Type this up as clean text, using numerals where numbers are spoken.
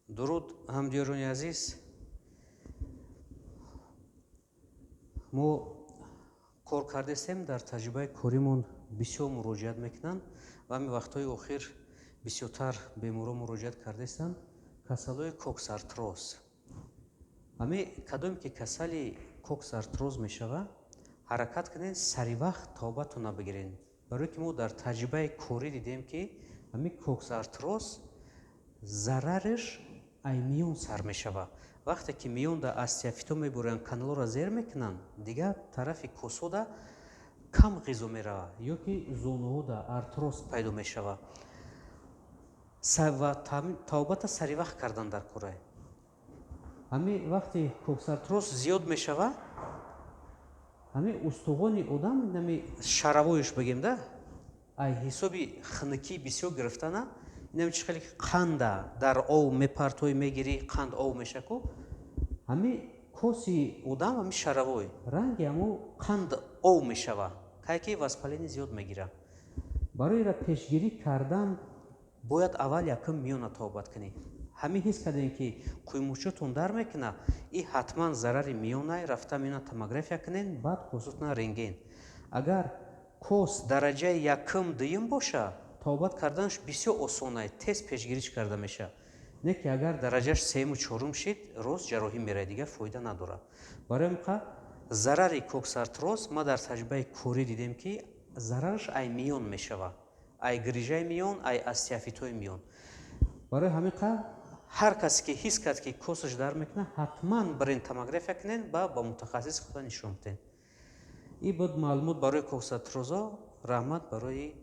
Дуруд, ҳамдиёрони азиз. Мо кор кардастем, дар таҷрибаи коримон бисёр муроҷиат мекунанд ва ҳамин вақтҳои охир бисёртар беморон муроҷиат кардастанд. Касалҳои коксартроз. Ҳамин кадоме ки касали коксартроз мешава, ҳаракат кунед, саривақт табобатона бигиред. Барое ки мо дар таҷрибаи корӣ дидем, ки ҳамин коксартроз зарараш ай миён сар мешава. Вақте ки миёнда остеофито мебуранд, каналҳоро зер мекунанд, дигар тарафи косода кам ғизо мерава ё ки зонуҳода артроз пайдо мешава. Ва табобата саривақт кардан дар кора. Ҳамин вақте коксартроз зиёд мешава, ҳамин устухони одам, нами шаравоиш бигем да, ай ҳисоби хунукӣ бисёр гирифтана, инам чи хеле қанда дар ов мепартои, мегирӣ, қанд ов мешаку, ҳамин коси одам, ҳамин шаравой ранги ҳамо қанд ов мешава, кай ки воспаление зиёд мегира. Барои ра пешгирӣ кардан бояд аввал якум миёна табобат кунӣ. Ҳамин ҳис кардем, ки қӯймӯчотон дар мекуна, и ҳатман зарари миёнай, рафта миёна томография кунен, баъд косотона рентген. Агар кос дараҷаи якум, дуюм боша, табобат карданаш бисёр осонай, тез пешгириш карда мешавад. Не ки агар дараҷаш сеюму чорум шид, рост ҷарроҳӣ меравад, дигар фоида надорад. Барои ҳамин зарари коксартроз ма дар таҷрибаи корӣ дидем, ки зарараш ай миён мешава, ай грижаи миён, ай остеофитои миён. Барои ҳамин ҳар касе ки ҳис кард, ки косаш дар мекунад, ҳатман бирен томография кунен ва ба мутахассис худо нишон биден. Ин буд маълумот барои коксартрозо. Раҳмат барои